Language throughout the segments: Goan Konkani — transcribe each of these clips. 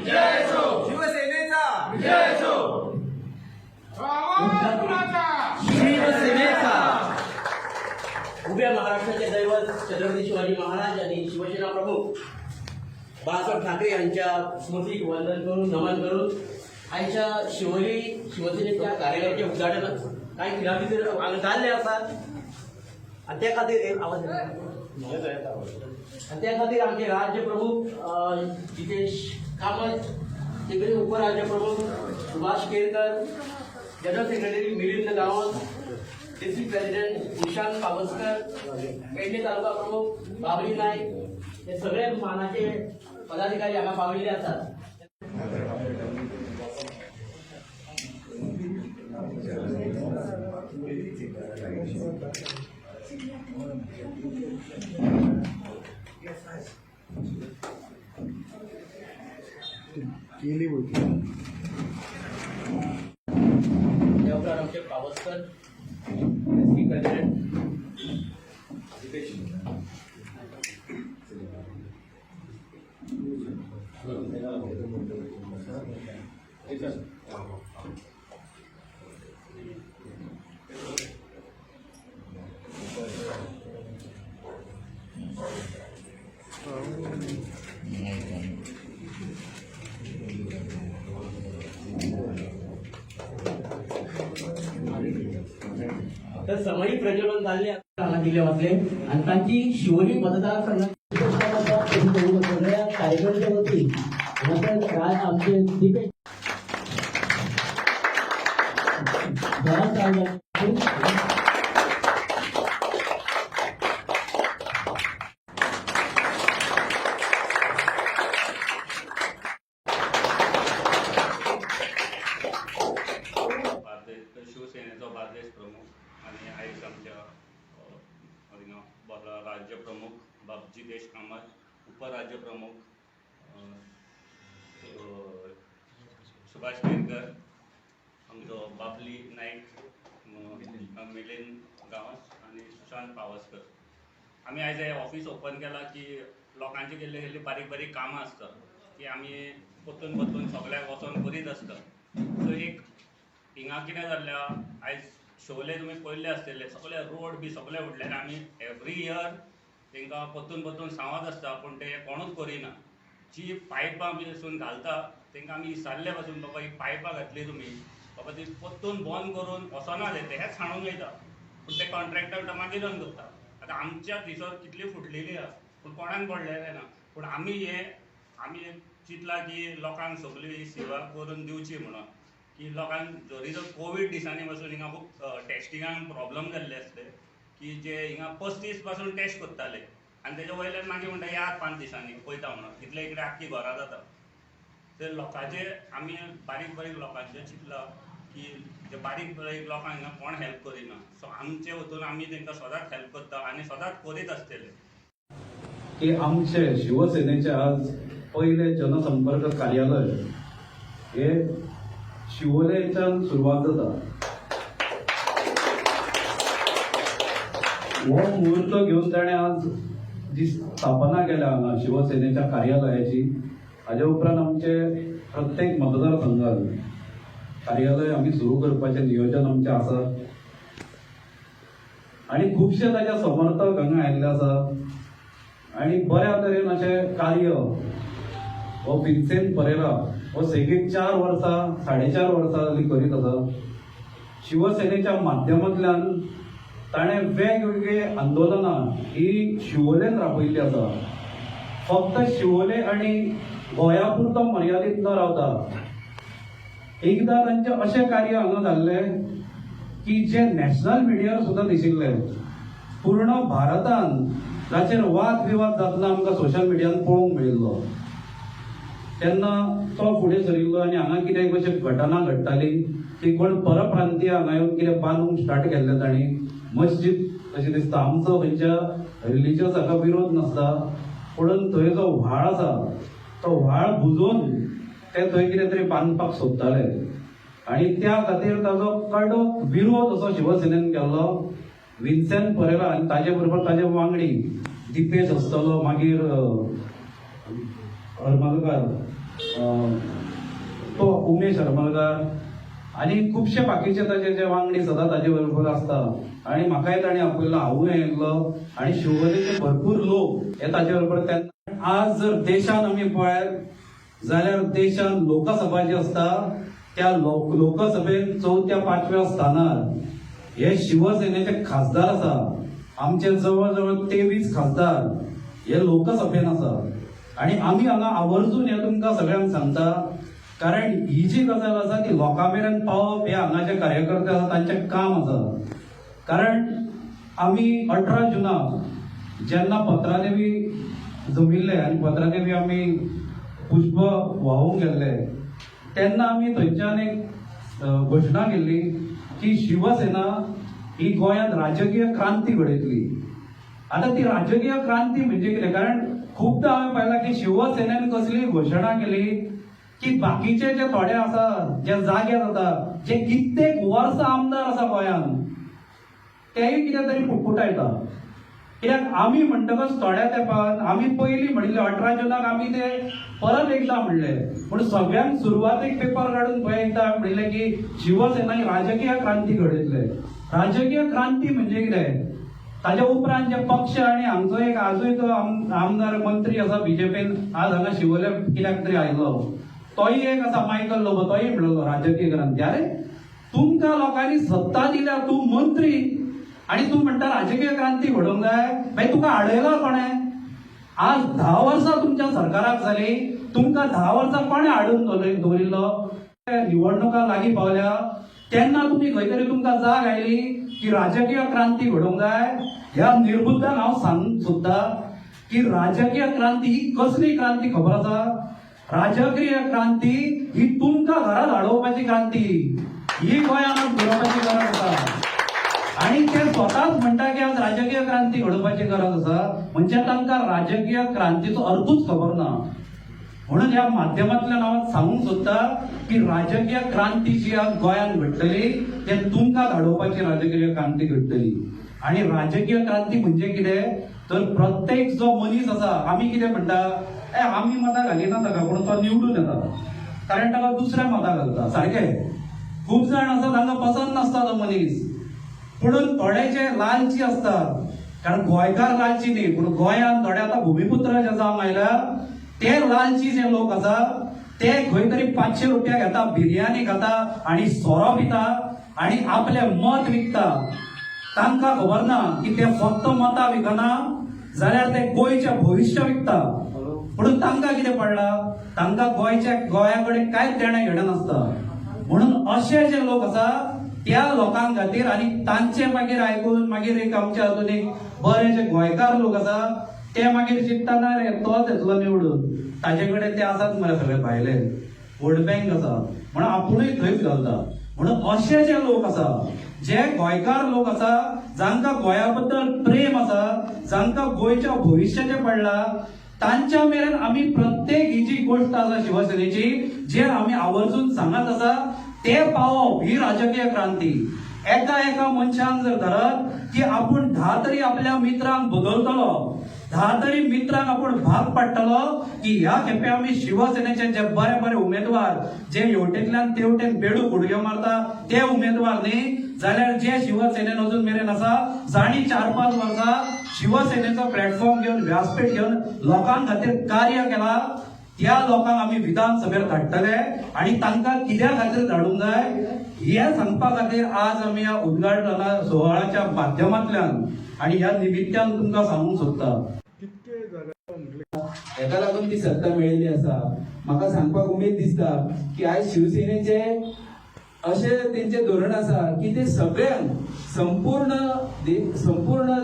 शिवसेनेचा। शिवसेनेचा। उभ्या महाराष्ट्राचे दैवत छत्रपती शिवाजी महाराज आणि शिवसेना प्रमुख बाळासाहेब ठाकरे यांच्या स्मृती वंदन करून, नमन करून आयच्या शिवोली शिवसेनेच्या कार्यालयाचे उद्घाटन कांय खिणा भितर हांगा जाल्लें आसा आनी त्या खातीर आवाज येता. आनी त्या खातीर आमचे राज्य प्रमुख जितेश कामत, तिकडे उपराज्य प्रमुख Subhash Kerkar, general secretary Milind Gawas, district president Bhushan Pawaskar, Pedne taluka प्रमुख बाबरी नाईक, हे सगळे मानाचे पदाधिकारी हांगा पाविल्ले आसात. केली होती. त्या उपरांत आमचे पावसकर, डिस्ट्रिक्ट प्रेसिडेंट दीपेश. तर समयी प्रज्वलन जाल्ले हांगा दिले वतले आनी तांची शिवोली मतदारसंघात सगळ्या कार्यकर्त्या वतीन हांगासर आमचे दीपेश गांवस. बार्देस शिवसेनेचो बार्देस प्रमुख आनी आयज आमच्या हिंगा राज्य प्रमुख बाब जितेश कामत, उपराज्य प्रमुख सुभाष केरकर, आमचो बाबली नाईक, मिलिंद गांवस आनी सुशांत पावसकर. आमी आयज हें ऑफीस ओपन केलां की लोकांची केल्ली केल्ली बारीक बारीक कामां आसता ती आमी परतून परतून सगळ्याक वचोन करीत आसता. सो एक हिंगा कितें जाल्लें आहा, आयज शोले तुमी पळयल्ले आसतले, सगळे रोड बी सगळे उडलेले. आमी एवरी इयर तांकां परतून परतून सांगत आसता, पूण ते कोणूच करिना. जी पायपां बी पासून घालता तांकां आमी विचारले पासून, बाबा ही पायपां घातली तुमी, बाबा ती परतून बंद करून वचना ते हेच सांडून वयता, पूण ते कॉन्ट्रॅक्टर मागीर येवन करता. आतां आमच्या थंयसर कितली फुटलेली आहा, पूण कोणाक पडलेलें ना. पूण आमी चिंतलां की लोकांक सगळी ही सेवा करून दिवची म्हणून, की लोकांक जरी जर कोवीड दिसांनी पासून हिंगा खूब टेस्टिंगाक प्रॉब्लम जाल्ले आसले की जे हिंगा 35 पासून टेस्ट करताले आनी तेजे वयल्यान मागीर म्हणटा यात 5 दिसांनी पळयता म्हणून, इतले इकडे आख्खी घरां जाता. तर लोकांचे आमी बारीक बारीक लोकांचे चिंतलां की जे बारीक बारीक लोकांक हिंगा कोण हेल्प करिना, सो आमचे वतून आमी तांकां सदांच हेल्प करता आनी सदांच करीत आसतले. की आमचे शिवसेनेचे आज पयले जनसंपर्क कार्यालय हे शिवोलेच्यान सुरवात जाता. हो मुहूर्त घेवन ताणें आज जी स्थापना केल्या हांगा शिवसेनेच्या कार्यालयाची, हाजे उपरांत आमचे प्रत्येक मतदारसंघात कार्यालय आमी सुरू करपाचें नियोजन आमचें आसा आनी खुबशे ताचे समर्थक हांगा आयिल्ले आसा आनी बऱ्या तरेन अशें कार्य हो विन्सेंट परेरा हो सेगीत 4 वर्सां, 4.5 वर्सां जालीं करीत आसा. शिवसेनेच्या माध्यमांतल्यान ताणें वेगवेगळी आंदोलनां ही शिवोलेन राबयल्ली आसा. फक्त शिवोले आनी गोंया पुरतो मर्यादीत न रावता एकदां तांचें अशें कार्य हांगा जाल्लें की जे नॅशनल मिडियार सुद्दां दिशिल्लें, पूर्ण भारतान ताचेर वाद विवाद जातना आमकां सोशल मिडियान पळोवंक मेळिल्लो. तेन्ना तो फुडें सरिल्लो आनी हांगा कितें कशें घटना घडटाली की कोण परप्रांतीय हांगा येवन कितें बांदूंक स्टार्ट केल्लें तांणी मस्जिद अशें दिसता. आमचो खंयच्या रिलिजियस हाका विरोध नासता, पूण थंय जो व्हाळ आसा तो व्हाळ बुजोवन ते थंय कितें तरी बांदपाक सोदताले आनी त्या खातीर ताजो कडक विरोध असो शिवसेनेन केल्लो. विन्सेंट परेरा आनी ताजे बरोबर ताजे वांगडी दिपेश आसतलो, मागीर हरमलकार, तो उमेश हरमलकार आनी खुबशे बाकीचे ताजे जे वांगडी सदां ताजे बरोबर आसता आनी म्हाकाय ताणें आपयलो, हांवूय आयिल्लो आनी शिवोलेचे भरपूर लोक हे ताजे बरोबर. तेन्ना आज जर देशान आमी पळयत जाल्यार देशान लोकसभा जी आसता त्या लोकसभेन 4थ्या 5व्या स्थानार हे शिवसेनेचे खासदार आसा. आमचे जवळ जवळ 23 खासदार हे लोकसभेन आसा आनी आमी हांगा आवर्जून हे तुमकां सगळ्यांक सांगता, कारण ही जी गजाल आसा ती लोकां मेरेन पावप हे हांगाचे कार्यकर्ते आसा तांचें काम आसा. कारण आमी 18 जुनाक जेन्ना पत्रादेवी जमिल्ले आनी पत्रादेवी आमी पुष्प व्हांवूंक गेल्ले तेन्ना आमी थंयच्यान एक घोशणा केल्ली की शिवसेना ही गोंयांत राजकीय क्रांती घडयतली. आतां ती राजकीय क्रांती म्हणजे कितें, कारण खुबदां हांवें पळयलां की शिवसेनेन कसली घोशणा केली की बाकीचे जे थोडे आसा जे जागे जाता जे कित्येक वर्सां आमदार आसा गोंयांत तेय कितें तरी पुटपुटायता. कित्याक आमी म्हणटकच थोड्या तेंपान आमी पयलीं म्हणिल्लें 18 जुनाक आमी ते परत एकदां म्हणलें, पूण सगळ्यांक सुरवातेक पेपर काडून पळय एकदां हांवें म्हणिल्लें की शिवसेना ही राजकीय क्रांती घडयतले. राजकीय क्रांती म्हणजे कितें, ताज्या उपरांत जे पक्ष आनी हांगचो एक आजूय तो आमदार मंत्री आसा बीजेपीन आज हांगा शिवोले कित्याक तरी आयलो तोय एक आसा मायकल लोबो, तोय म्हणलो राजकीय क्रांती. अरे तुमकां लोकांनी सत्ता दिल्या, तूं मंत्री आनी तूं म्हणटा राजकीय क्रांती घडोवंक जाय, मागीर तुका आडयला कोणें? आज 10 वर्सां तुमच्या सरकाराक जाली, तुमकां 10 वर्सां कोणें हाडून दवरिल्लो? निवडणुका लागीं पावल्या तेन्ना तुमी खंय तरी तुमकां जाग आयली की राजकीय क्रांती घडोवंक जाय. ह्या निर्बुद्धांक हांव सांगूंक सोदता की राजकीय क्रांती ही कसली क्रांती खबर आसा? राजकीय क्रांती ही तुमकां घरांत हाडोवपाची क्रांती, ही गोंयांत घडोवपाची गरज आसा. आनी ते स्वताच म्हणटा की आज राजकीय क्रांती घडोवपाची गरज आसा, म्हणजे तांकां राजकीय क्रांतीचो अर्थूच खबर ना. म्हणून ह्या माध्यमांतल्यान हांव सांगूंक सोदता की राजकीय क्रांती जी आज गोंयांत घडटली ते तुमकां धाडोवपाची राजकीय क्रांती घडटली. आनी राजकीय क्रांती म्हणजे कितें तर प्रत्येक जो मनीस आसा, आमी कितें म्हणटा, ए आमी मतां घालिना ताका, पूण तो निवडून येता कारण ताका दुसऱ्या मतां घालता. सारकें खूब जाण आसा तांकां पसंत नासता तो मनीस, पुणून थोडे जे लालची आसता, कारण गोंयकार लालची न्ही, पूण गोंयांत थोडे आतां भुमिपुत्र जे जावन आयल्या ते लालची जे लोक आसा ते खंय तरी 500 रुपया घेता, बिर्याणी खाता आनी सोरो पिता आनी आपलें मत विकता. तांकां खबर ना की ते फक्त मतां विकना जाल्यार ते गोंयचें भविश्य विकता. म्हणून तांकां कितें पडलां, तांकां गोंयच्या गोंया कडेन कांयच देणें घेणें नासता. म्हणून अशे जे लोक आसा त्या लोकां खातीर आनी तांचे मागीर आयकून मागीर एक आमचे अजून एक बरे जे गोंयकार लोक आसा ते मागीर चिंतता ना रे तोच येतलो निवडून, ताजे कडेन ते आसात मरे सगळे भायले वोट बँक आसा म्हणून आपुणूय थंयच घालता. म्हणून अशे जे लोक आसा जे गोंयकार लोक आसा जांकां गोंया बद्दल प्रेम आसा, जांकां गोंयच्या भविश्याचें पडलां, तांच्या मेरेन आमी प्रत्येक ही जी गोश्ट आसा शिवसेनेची जे आमी आवर्जून सांगत आसा ते पावप ही राजकीय क्रांती. एका एका मनशान जर धरत की आपूण 10 तरी आपल्या मित्रांक बदलतलो, 10 तरी मित्रांक आपूण भाग पाडटलो की ह्या खेपे आमी शिवसेनेचे जे बरे बरे उमेदवार जे हेवटेंतल्यान तेवटेन बेडू गुडघे मारता ते उमेदवार न्ही, जाल्यार जे शिवसेनेन अजून मेरेन आसा जांणी 4-5 वर्सां शिवसेनेचो प्लॅटफॉर्म घेवन व्यासपीठ घेवन लोकां खातीर कार्य केला त्या लोकांक आमी विधानसभेर धाडटले. आनी तांकां कित्या खातीर धाडूंक जाय हें सांगपा खातीर आज आमी ह्या उद्घाटना सुवाळ्याच्या माध्यमांतल्यान आनी ह्या निमित्यान तुमकां सांगूंक सोदता. हेका लागून ती सत्ता मेळिल्ली आसा. म्हाका सांगपाक उमेद दिसता की आयज शिवसेनेचे अशें तेंचें धोरण आसा की ते सगळ्यांक संपूर्ण संपूर्ण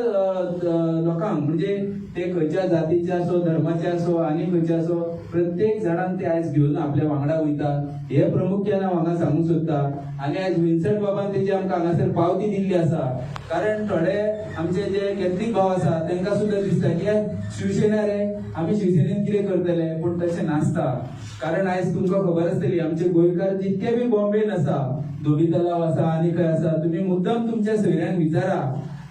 लोकांक, म्हणजे ते खंयच्या जातीचे आसो, धर्माचे आसो आनी खंयचे आसो, प्रत्येक जाणांक ते आयज घेवन आपल्या वांगडा वयता. हे प्रामुख्यान हांव हांगा सांगूंक सोदता. आनी आयज विन्संट बाबान तेजी आमकां हांगासर पावती दिल्ली आसा, कारण थोडे आमचे जे कॅथलीक भाव आसा तांकां सुद्दां दिसता की शिवसेना रे, आमी शिवसेनेन कितें करतले, पूण तशें नासता. कारण आयज तुमकां खबर आसतली आमचे गोंयकार जितके बी बॉम्बेन आसा, धोबी तलाव आसा आनी खंय आसा, तुमी मुद्दम तुमच्या सोयऱ्यांक विचारा,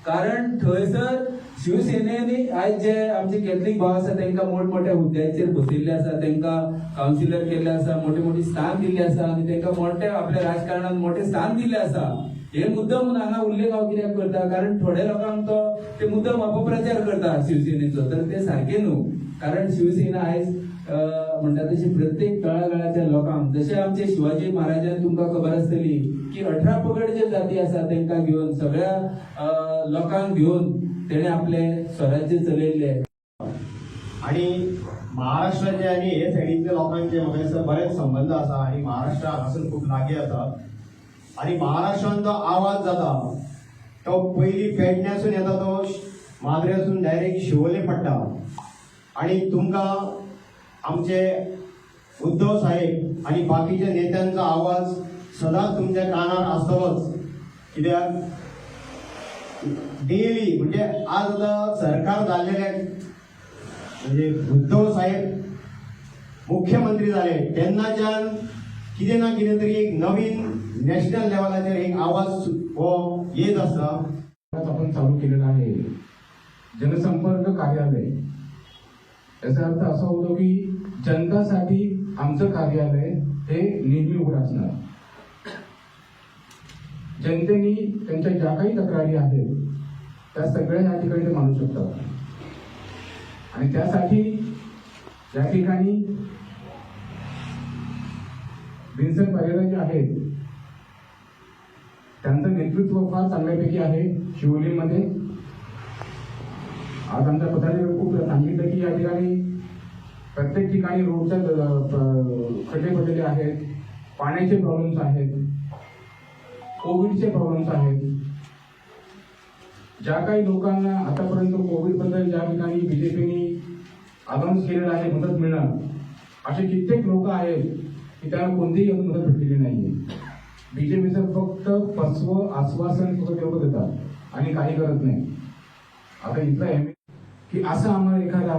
कारण थंयसर शिवसेनेनी आयज जे आमचे कॅथलीक भाव आसा तांकां मोठमोठ्या हुद्द्यांचेर बसयल्ले आसा, तांकां कावन्सिलर केल्ले आसा, मोठे मोठी स्थान दिल्ले आसा आनी तांकां मोठे आपल्या राजकारणात मोठे स्थान दिल्ले आसा. हे मुद्दम म्हणून हांगा उल्लेख हांव कित्याक करता, कारण थोड्या लोकांक तो ते मुद्दम अपप्रचार करता शिवसेनेचो, तर ते सारके न्हू. कारण शिवसेना आयज म्हणटा तशी प्रत्येक तळागाळाच्या लोकांक, जशे आमचे शिवाजी महाराजान तुमकां खबर आसतली की 18 पगड जे जाती आसा तांकां घेवन सगळ्या लोकांक घेवन तेणे आपले स्वराज्य चलयल्ले. आणि महाराष्ट्राचे आणि हे सायडींतल्या लोकांचे म्हाका दिसता बरेच संबंद आसा आणि महाराष्ट्र हांगासून खूब लागीं आसा आणि महाराष्ट्रान जो आवाज जाता तो पयलीं पेडण्यासून येता, तो माद्र्यासून डायरेक्ट शिवोले पडटा. आणि तुमकां आमचे उद्धव साहेब आणि बाकीच्या नेत्यांचो आवाज सदांच तुमच्या कानार आसतलोच. कित्याक डेली म्हणजे आज आतां सरकार जाल्लेले म्हणजे उद्धव साहेब मुख्यमंत्री जाले तेन्नाच्यान कितें ना कितें तरी एक नवीन नॅशनल लेवलाचेर एक आवाज हो येत आसा. आपण चालू केलेला आहे जनसंपर्क कार्यालय. याचा अर्थ असा होतो की जनतासाठी आमचं कार्यालय हे नेहमी उघडं असणार. जनतेनी त्यांच्या ज्या काही तक्रारी आहेत त्या सगळ्या या ठिकाणी ते मांडू शकतात आणि त्यासाठी या ठिकाणी विन्सन परेरा जे आहेत त्यांचं नेतृत्व फार चांगल्यापैकी आहे शिवोलीमध्ये. आज आमच्या पदाधिकारी खूप सांगितलं की या ठिकाणी प्रत्येक ठिकाणी रोडच्या खड्डे पडलेले आहेत, पाण्याचे प्रॉब्लेम्स आहेत, कोविडचे प्रॉब्लेम्स आहेत. ज्या काही लोकांना आतापर्यंत कोविडबद्दल ज्या ठिकाणी बीजेपीने अनाऊन्स केलेलं आहे मदत मिळणार, असे कित्येक लोक आहेत की त्यांना कोणतीही अजून मदत भेटलेली नाहीये. बीजेपीचं फक्त फसवं आश्वासन फक्त तेवढं देतात आणि काही करत नाही. आता इथला एम की असं आम्हाला एखादा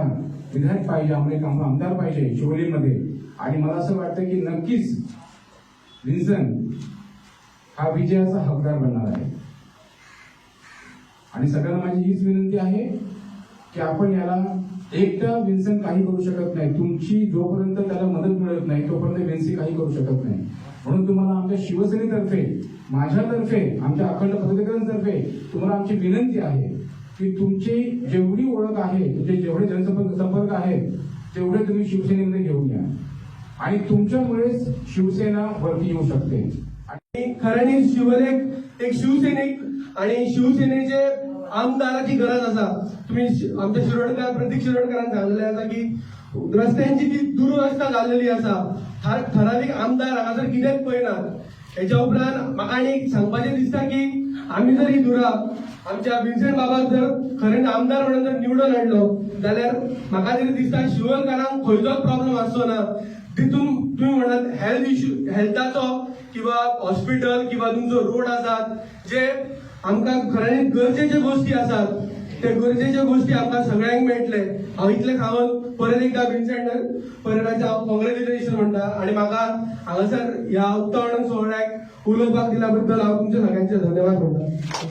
विधायक पाहिजे, आम्हाला एक आम्हाला आमदार पाहिजे शिवोलीमध्ये. आणि मला असं वाटतं की नक्कीच विन्सन हा विजयाचा हकदार बनणार आहे. आणि सगळ्यांना माझी हीच विनंती आहे की आपण याला एकटा विन्सन काही करू शकत नाही. तुमची जोपर्यंत त्याला मदत मिळत नाही तोपर्यंत विन्सी काही करू शकत नाही. म्हणून तुम्हाला आमच्या शिवसेनेतर्फे, माझ्यातर्फे, आमच्या अखंड पदाधिकाऱ्यांतर्फे तुम्हाला आमची विनंती आहे की तुमची जेवढी ओळख आहे, तुमचे जेवढे जनसंपर्क संपर्क आहेत तेवढे तुम्ही शिवसेनेमध्ये घेऊन या आणि तुमच्यामुळेच शिवसेना वरती येऊ शकते. आणि खऱ्यांनी शिवलेक एक शिवसैनिक आणि शिवसेनेचे आमदाराची गरज आसा. तुम्ही आमच्या शिरोडकर प्रतीक शिरोडकरान सांगलेले आसा की रस्त्यांची ती दुर्वस्था जाल्लेली आसा. ठरावीक आमदार हांगासर कितेंच पळयनात. हेच्या उपरांत म्हाका आनी एक सांगपाचें दिसता की आमी जर ही धुरा आमच्या विन्सेंट बाबाक जर खरें आमदार म्हणून जर निवडून हाडलो जाल्यार म्हाका तरी दिसता शिवोलकारांक खंयचोच प्रॉब्लम आसचो ना. तितून तुम्ही म्हणत हेल्थ इश्यू, हेल्थाचो किंवा हॉस्पिटल किंवा तुमचो रोड आसात जे आमकां खऱ्यांनी गरजेच्यो गोश्टी आसात ते गरजेच्यो गोश्टी आमकां सगळ्यांक मेळटले. हांव इतलें खावन परत एकदा विन्सेंट परेराचें हांव कॉंग्रेच्युलेशन म्हणटा आणि म्हाका हांगासर ह्या उक्तावण सुवाळ्याक उलोवपाक दिल्या बद्दल हांव तुमच्या सगळ्यांचे धन्यवाद म्हणटा.